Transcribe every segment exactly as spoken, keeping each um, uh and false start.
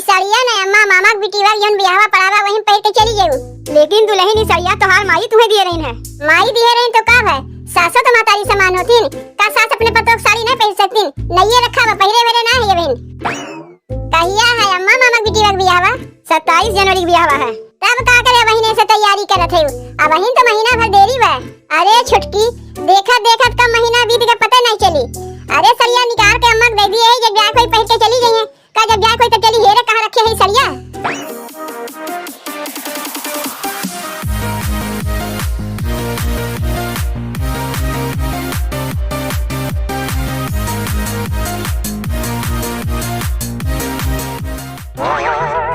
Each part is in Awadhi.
सड़िया न अम्मा, मामा के बिटिया के जौन बियाहवा पड़ा बा, वहीं पहिर के चली जाऊ। लेकिन दुलहिन, ई सड़िया तोहार माई तुहे दिए रहिन है। माई दिए रहिन तो का भय? सासो तो महतारी समान होथिन। का सास अपने पतोह के साड़ी नहीं पहिर सकतिन? नइये रखा बा, पहिरे वेरे ना है ये बहिन। कहिया है अम्मा मामा के बिटिया के बियाहवा? सत्ताईस जनवरी के बियाहवा है। तब का करे बहिने से तैयारी करत है? अबहिन तो महीना भर देरी बा। अरे छोटकी, देखत देखत कब महीना बीत गए पता नहीं चली। अरे सड़िया निकाल के अम्मा के दे दिए, जब ब्याह कोई पहिर के चली गई है। का जब जाए कोई तो चली हेरे कहाँ रखे है सड़िया?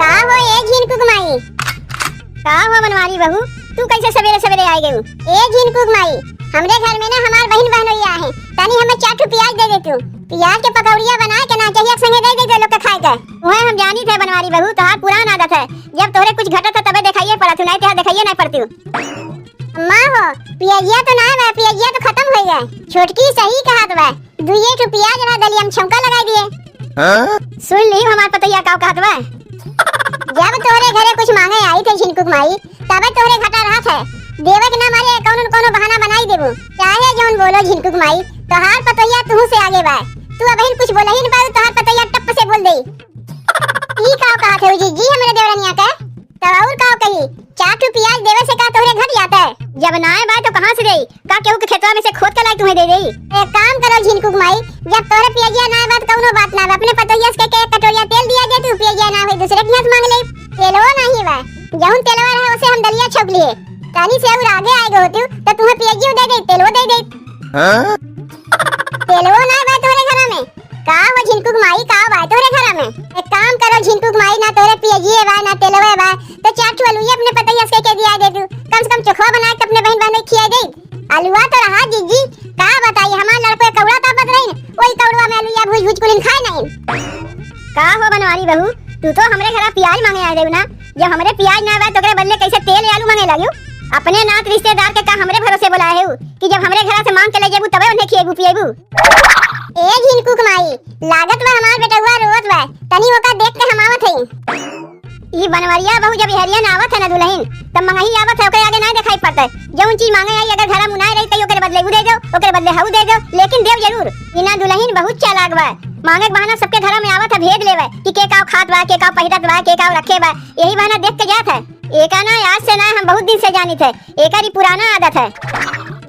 का हो ए झिनकुक माई? का हो बनवारी बहू, तू कैसे सवेरे सवेरे आ गयू? ए झिनकुक माई, हमरे घर में ना हमार बहिन बहनोइया है, तनी हमें चार ठो प्याज दे दे तू। प्याज के पकौड़िया बनाए के ना चाहिए, संगे दे दे दो लोग के खाए के। उहे हम जानी थे बनवारी बहू, तोहार पुरान आदत है, जब तोहरे कुछ घटत है तबे देखाइए पड़त हूँ, नहीं तो देखाइए नहीं पड़ती हूँ। अम्मा हो, पियजिया तो ना बा, पियजिया तो खत्म हो गए। छोटकी सही कहत बा, दुइये ठो पियाज रहा दलिया में छौंका लगाई दिए। हाँ? सुन ली हमार पतैया का कहत बा। जब तोहरे घरे कुछ मांगे आई थे झिनकुक माई, तबे तोहरे घटा रहत है। देवे के ना मारे कौनो न कौनो बहाना बनाई देबू। चाहे जौन बोलो झिनकुक माई, तोहार पतैया तुहू से आगे बा। तू अबहिन कुछ बोलही न पाऊ, तोहार पतैया टप से बोल दे। ई का कहत है जीजी हमरे देवरनिया के? तब और का कही? चार ठो पियाज देवे से का तोहरे घट जाता है? जब ना आए बा तो कहाँ से देई? का केहू के खेतवा में से खोद के लाई तुम्हें दे देई? एक काम करो झिनकुक माई, जब तोहरे पियजिया ना आए बा तो कौनो बात ना बा, अपने पतोहिया से के एक कटोरिया तेल दिया दे तू, पियजिया ना होई दूसरे के हाथ मांग ले। तेलवा नहीं बा, जौन तेलवा रहे उसे हम दलिया छौंक लिए, तानी से और आगे आए गए होती तो तुम्हें पियजियो दे दे, तेलवो दे दे। हाँ? तेलवो ना बा तोहरे घर में? का वो झिनकुक माई का बा तोहरे घर में? एक काम करो झिनकुक माई, ना तोहरे पियजिए बा ना तेलवे बा, तो चार ठो अलुइया अपने पतैया से के दिया दे तू, कम से कम चोखवा बना के अपने बहन बहन में खिया दे। अलुआ तो रहा जीजी, का बताई, हमार लड़को एक कौड़ा तापत रही, वही कौड़वा में अलुआ भूज भूज कुलिन खाए नहीं। का हो बनवारी बहू, तू तो हमरे घरा पियाज मांगे आए रहे ना, जब हमरे पियाज ना आवे तो ओकरे बदले कैसे तेल या आलू मांगे लगियो? अपने नात रिश्तेदार के का हमरे भरोसे बोलाए हो कि जब हमरे घरा से मांग के ले जेबू तबे उन्हें खिएबू पिएबू? ए झिनकुक माई, लागत बा हमार बेटउआ रोवत बा, तनी ओका देख के हम आवत हई। ई बनवरिया बहू जब एहरियन आवत है ना दुलहिन, तब मंगही आवत है, ओकरे आगे नाय देखाई पड़त है। जौन चीज मांगे आई, अगर घरा मुनाए रही, तई ओकरे बदले उ दे दो, ओकरे बदले हऊ दे दो, लेकिन देव जरूर। इना दुलहिन बहुत चालाक बा, मांगे के बहाना सबके घरा में आवत है, भेद लेवे कि के काव खात बा, के काव पहिरत बा, के काव रखे बा, यही बहाना देख के जात है। एका ना आज से ना, हम बहुत दिन से जानित है, एकर ई पुराना आदत है।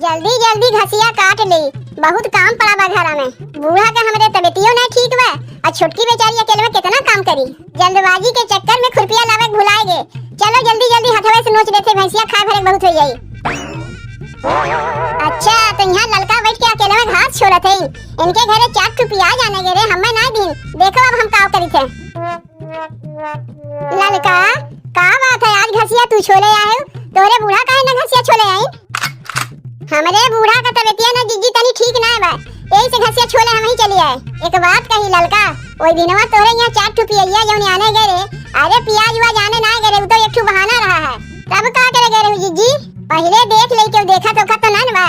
जल्दी जल्दी घसिया काट ली, बहुत काम पड़ा बा घरा में। बूढ़ा के हमरे तबियतियो ना ठीक बा, आ छोटकी बेचारी अकेले में कितना काम करी। जल्दबाजी के चक्कर में खुरपिया लावे के भुलाए गे। चलो जल्दी जल्दी हथवे से नोच लेते, भैंसिया खाए भरे के बहुत हो जाई। अच्छा, तो यहाँ ललका बैठ के अकेले में घास छोलत है। इनके घरे चार ठो पियाज आने गे रे, हमें ना दिन। देखो अब हम काव करी थे। ललका, का बात है, आज घसिया तू छोले आए हो? तोरे बूढ़ा काहे ना घसिया छोले आई? हमरे बूढ़ा का तबियतिया ना जिज्जी तनी ठीक ना बा, यही से घसिया छोले हम ही चली आए। एक बात कही ललका, ओई दिनवा तोरे यहाँ चार ठो पियैया जौन आने गए रे, अरे पियाज हुआ जाने ना गए रे, उ तो एक ठो बहाना रहा है। तब का करे गए रे जिज्जी? पहले देख ले, केहू देखा तो खत तो ना न बा।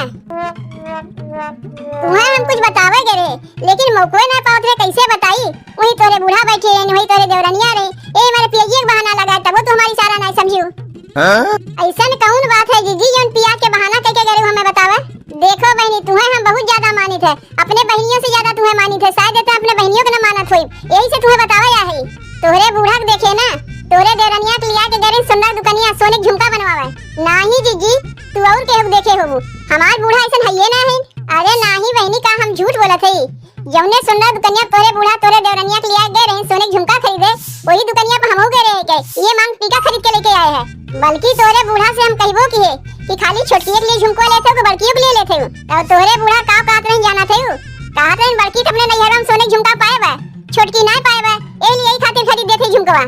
तुम्हें हम कुछ बतावे गए रे, लेकिन मौको ना पावत रे, कैसे बताई? वही तोरे बूढ़ा बैठे हैं, वही तोरे देवरनिया रे। ए, हमारे पियैया के बहाना लगा, तबो तू हमारी सारा ना समझियो। हाँ? ऐसन कौन बात है जीजी, जौन पियाज के बहाना कह के गए हमें बतावे? देखो बहनी, तुम्हें हम बहुत ज्यादा मानित है, अपने बहनियों से ज्यादा तुम्हें मानित है, शायद इतना अपने बहनियों के ना मानत होई, यही से तुम्हें बतावे या है। तोहरे बूढ़ा के देखे ना, तोहरे देवरनिया के लिया के गए सुंदर दुकनिया सोने के झुमका बनवावे। नाही जीजी, तू और केहू के देखे होबू, हमार बूढ़ा ऐसन हइये ना है। अरे नाही बहनी, का हम झूठ बोलत हई? जौने सुंदर दुकनिया तोरे बूढ़ा तोरे देवरनिया के लिया गए रहे सोने के झुमका खरीदे, वही दुकनिया पर हमहू गए रहे के ये मांग टीका खरीद के लेके आए हैं। बल्कि तोरे बूढ़ा से हम कहबो किहे कि खाली छोटकिए के लिए झुमको लेते हो कि बड़कियों के लिए लेते हो? तो तोरे बूढ़ा का कहत रहे जाना थे, कहत रहे बड़की तो अपने नैहर में सोने के झुमका पाए बा, छोटकी ना पाए बा, यही लिए यही खातिर खरीद देते झुमकवा।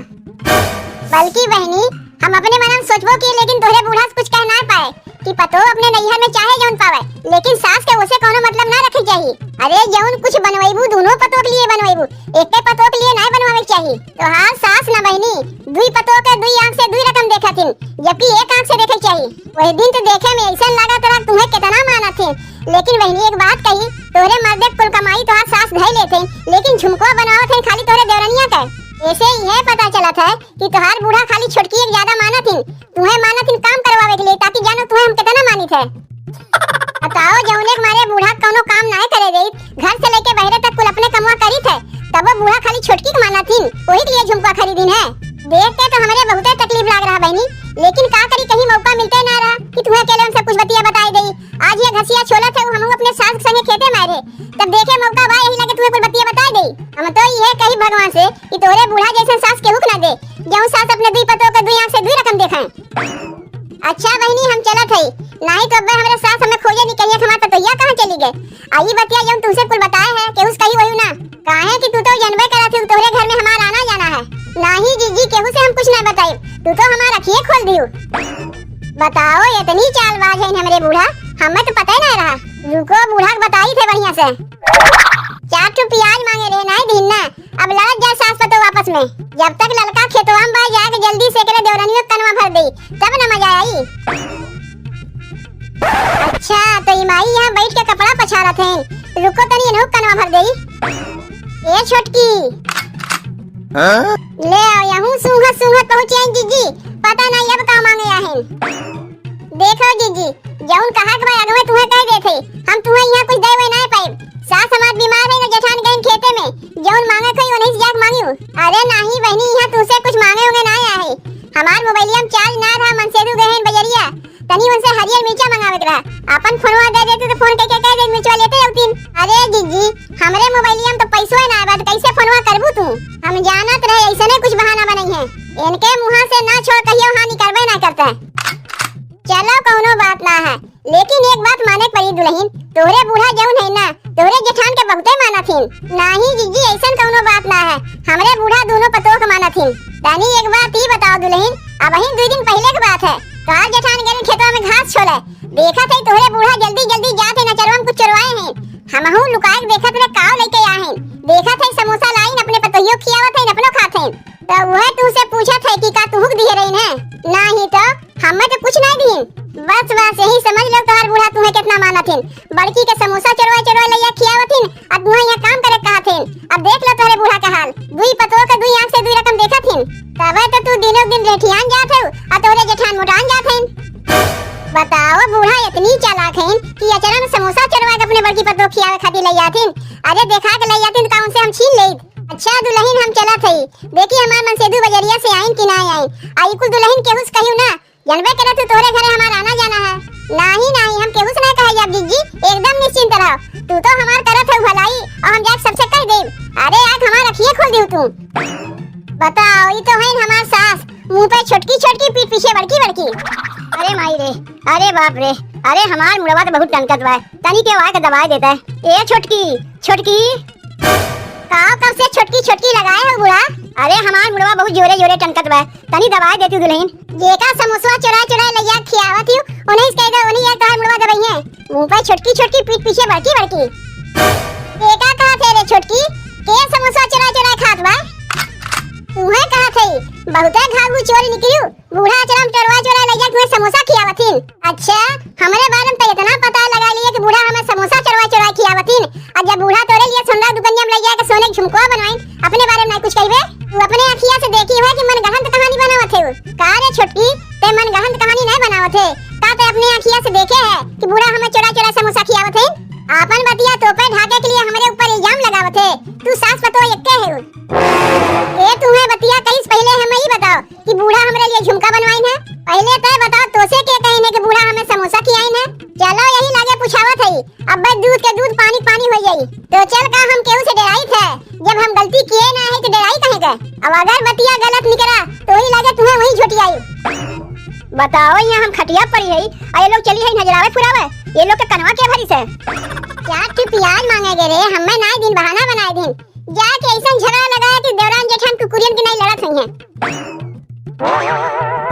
बल्कि बहनी, हम अपने मन में सोचबो किहे, लेकिन तोहरे बूढ़ा से कुछ कह ना पाए कि पतोह अपने नैहर में चाहे जौन पावे, लेकिन सास के उसे कोनो मतलब ना रखे चाहिए। अरे जौन कुछ बनवाइबू, दोनों पतोह के लिए बनवाइबू, एक के पतोह के लिए ना बनवावे के चाहिए। तोहार सास ना बहनी, दुई पतोह के दुई आंख से दुई रकम देखा थिन, जबकि एक आंख से देखे के चाहिए। वही दिन तो देखे में ऐसा लगा तोरा तुम्हें कितना मानत थे, लेकिन बहनी एक बात कही, तोहरे मर्दे कुल कमाई तोहार सास धई लेते, लेकिन झुमकवा बनावत है खाली तोहरे देवरनिया के। एसे इहे पता चलत है कि तोहार बूढ़ा खाली छोटकी एक ज्यादा मानत हिन, तुहे मानत हिन काम करवावे के लिए, ताकि जानो तुहे हम कितना मानित है। बताओ, जौने के मारे बूढ़ा कौनो काम नाय करे देइत, घर से लेके बहरे तक कुल अपने कमवा करीत है, तबो बूढ़ा खाली छोटकी के मानत हिन, वही के लिए झुमका खरीदिन है। देख के तो हमरे बहुते तकलीफ लाग रहा बहिनी, लेकिन का करी, कहीं मौका मिलते ना रहा कि तुहे अकेले हम सब कुछ बतिया बताई देई। आज ये घसिया छोलत है, हमहू अपने सास के संगे खेते में रहे, तब देखे मौका बा, यही लगे तुहे कुल बतिया बताई देई। हम तो इहे कही भगवान से कि तोरे बूढ़ा जैसन सास केहू के ना दे, जौन सास अपने दुई पतोह के दुई आँख से दुई रकम देखे। अच्छा बहिनी, हम चलत हई, नाही तो अब्बे हमरे सास हमें खोजे निकलिए कि हमार पतोहिया कहाँ चली गए। आ ई बतिया जौन तुमसे कुल बताए है, केहू से कही वही ना, काहे कि तू तो जनबे करत हू, तोहरे घर में हमार आना जाना है। नाही जीजी, केहू से हम कुछ ना बताई, तू तो हमार अखिए खोल दियो। बताओ, इतनी चालबाज है हमरे बूढ़ा, हमें तो पता ही ना रहा। रुको, बूढ़ा के बताई थे बढ़िया से। चार ठो प्याज मांगे रहे, नाही दीन ना, अब लड़त जाए सास पतोह आपस में। जब तक ललका खेतवा में बा, जाके जल्दी से एकरे देवरनियो के कनवा भर दे, तब न मजा आई। अच्छा, तो ई माई यहाँ बैठ के कपड़ा पछारत हैं। रुको तनी, इनहू कनवा भर देई। ए छोटकी। हाँ? ले आओ, यहूँ सूंघत सूंघत पहुँची आइन जीजी। पता नहीं अब का मांगे आहिन। देखो जीजी, जौन कहा के बा अगवे तुहे कह देत हई, हम तुहे यहाँ कुछ दे वे नाय पाइब। सास हमार बीमार है ना, जेठान गइन खेते में, जौन मांगे कोई उन्हीं से जाके मांगियो। अरे नाही बहिनी, यहाँ तुमसे कुछ मांगे होंगे ना आए। हमार मोबाइलिया में चार्ज ना रहा, मनसेधु गए हैं बजरिया, तनी उनसे हरियर मिर्चा मंगावे के रहा। आपन फोनवा दे देते तो फोन करके कह दे, मिर्चवा लेते अउतीन। अरे जीजी, हमरे मोबाइलिया में तो पैसो ना बा, तो कैसे फोनवा करबू तू? हम जानत रहे ऐसने कुछ बहाना बनई है। इनके मुँहा से ना छोड़ कहियो हाँ निकलबे ना करता है। चलो कौनो बात ना है, लेकिन एक बात माने के पड़ी दुलहिन, तोहरे बूढ़ा जौन है ना, तोहरे जेठान के बहुते मानत हिन। नाही जीजी, ऐसन कौनो बात ना है, हमरे बूढ़ा दोनों पतोह के मानत हिन। तनी एक बात ई बताओ दुलहिन, अबहिन दुई दिन पहिले के बात है, तोहार जेठान गए खेतवा में घास छोले, देखत है तोहरे बूढ़ा जल्दी जल्दी जात है, नचरवा में कुछ चोरवाए हैं, हमहू लुकाए के देखत रहे काव लेके आए हैं, देखत है समोसा लाइन, अपने पतोहियो खियावत है, अपनो खात हैं। तो वह तुमसे पूछत है कि का तुहू के दिए रही है? नाही तो, हमें तो कुछ नहीं दीन। बस बस, यही समझ लो तोहर बूढ़ा तुम्हें कितना मानत हिन। बड़की के समोसा चोरवा चोरवा लैया खियावत हिन, अब तुम्हें यहाँ काम करे कहत हिन। अब देख लो तोहरे बूढ़ा का हाल, दुई पतोह के दुई आँख से दुई रकम देखत हिन। तबे तो तू दिनों दिन रेठियान जात हो, और तोहरे जेठान मोटान जात हिन। बताओ, बूढ़ा इतनी चालाक हिन कि अचरा में समोसा चोरवा के अपने बड़की पतोह खियावे खातिर ले जात हिन। अरे देखा के ले जात हिन, का उनसे हम छीन लेत? अच्छा दुलहिन, हम चलत हई। देखी हमार मनसेधु बजरिया से आइन कि ना आइन। आ ई कुल दुलहिन केहू से कहियो ना। जनबे करत हू तोहरे घरे हमार आना जाना है। नाही, नाही, हम केहू से ना कहे जाब जीजी, एकदम निश्चिंत रहो। तू तो हमार करत हऊ भलाई, और हम जाके सबसे कह देब। अरे आँख हमार अखिए खोल दिहू तू। बताओ, ई तो हईन हमार सास, मुँह पे छोटकी छोटकी, पीठ पीछे बड़की बड़की। अरे माई रे, अरे बाप रे, अरे हमार मुड़वा तो बहुत टनकत बा, तनी के आके दबाए देता है। ए छोटकी, छोटकी। का कब से छोटकी छोटकी लगाए हो बूढ़ा? अरे हमार मुड़वा बहुत जोरे जोरे टनकत बा, तनी दबाए देती दुलहिन। जेका समोसवा चोराए चोराए लैया खियावत ही, उन्हीं से कह दो, उन्हीं ये तोहार मुड़वा दबाई है। मुँह पे छोटकी छोटकी, पीठ पीछे बड़की बड़की। जेका कहा थे रे छोटकी, के समोसवा चोराए चोराए खात बा? तुम्हें कहा थे, बहुते घाघू चोर निकलियो। बूढ़ा अचरा में चोरवा चोरा लैया तुम्हें समोसा खियावत हिन। अच्छा, हमरे बारे में तो इतना पता लगा लिए कि बूढ़ा हमें समोसा चोरवा चोरा खियावत हिन। और जब बूढ़ा तोरे लिए सोनरा दुकनिया में लैया के सोने के झुमकुआ बनवाइन, अपने बारे में नहीं कुछ कहबे। तू अपने अखिया से देखी है कि मन गढ़ंत कहानी बनावत है। का रे छोटकी, ते मन गढ़ंत कहानी नहीं बनावत है? का ते अपने अखिया से देखे है कि बूढ़ा हमें चोरा चोरा समोसा खियावत है? आपन बतिया तो पे ढाके के लिए हमरे ऊपर इल्जाम लगावत है। तू सास पतोह एक्के है। ए, तुम्हें बतिया कहिस पहले हमें ई बताओ कि बूढ़ा हमरे लिए झुमका बनवाइन है? पहले तय बताओ, तोसे के कहिन है कि बूढ़ा हमें समोसा खियाइन है? चलो, यही लागे पुछावत है, अब दूध के दूध पानी पानी हो जाई। तो चल, का हम केहू से डराई थे? जब हम गलती किए ना है तो डराई कहे के? अब अगर बतिया गलत निकला तो वही लागे तुम्हें वही झोटी आई। बताओ, यहाँ हम खटिया पड़ी है, आ ये लोग चली है नजरावे फुरावे, ये लोग के कनवा के भरी से। चार ठे प्याज मांगे गे रे, हमें नाई दिन बहाना बनाए दिन। जाके ऐसन झगड़ा लगाया कि देवरान जेठान कुकुरियन के नहीं लड़त हुई हैं।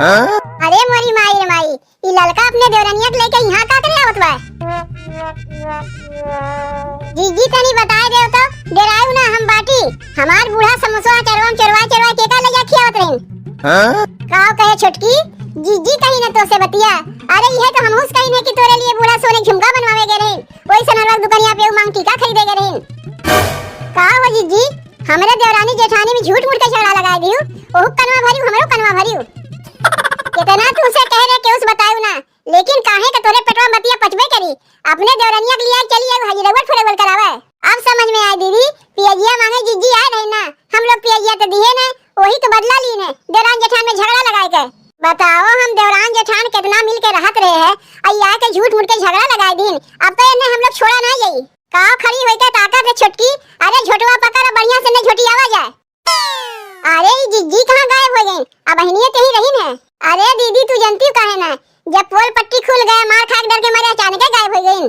हाँ? अरे मोरी माई रे माई, ई ललका अपने देवरनिया के लेके यहाँ का करे आवत बा? जीजी तनी बताए देव तो, डेरायू ना हम बाटी। हमार बूढ़ा समोसवा चरवा चरवा चरवा के का ले जा खियावत रही? हाँ? का कहे छोटकी? जीजी कही ना तो से बतिया। अरे यह तो हमहूस कही ने कि तोरे लिए बूढ़ा सोने झुमका बनवावे गए रही। वही सनरवा दुकनिया पे उ मांग टीका खरीदे गए रही। का हो जीजी? हमरे देवरानी जेठानी में झूठ मूठ के झगड़ा लगाए दियो, ओहू कनवा भरियो, हमरो कनवा भरियो। कितना तुमसे कहे रहे केहू से बतायू ना, लेकिन काहे के तोरे पेटवा में बतिया पचबे करी। अपने देवरनिया के लिए चली आयू, हाजी रउआ ठोरे बोल करावे। अब समझ में आए दीदी, पियजिया मांगे जिज्जी आए रही ना, हम लोग पियजिया तो दिए ने, वही तो बदला ली ने, देवरान जेठान में झगड़ा लगाए के। बताओ, हम देवरान जेठान कितना मिल के रहत रहे हैं, अइया के झूठ मूठ के झगड़ा लगाए दीन। अब तो इन्हें हम लोग छोड़ा ना जाई। का खड़ी होई के ताकत है छोटकी? अरे झोटवा पकड़, बढ़िया से ने झोटियावा जाए। अरे ई जिज्जी कहाँ गायब हो गई? अब बहनिया कहीं रही न। अरे दीदी, तू जनती काहे ना, जब पोल पट्टी खुल गए, मार खाए के डर के मारे अचानक गायब हो गई।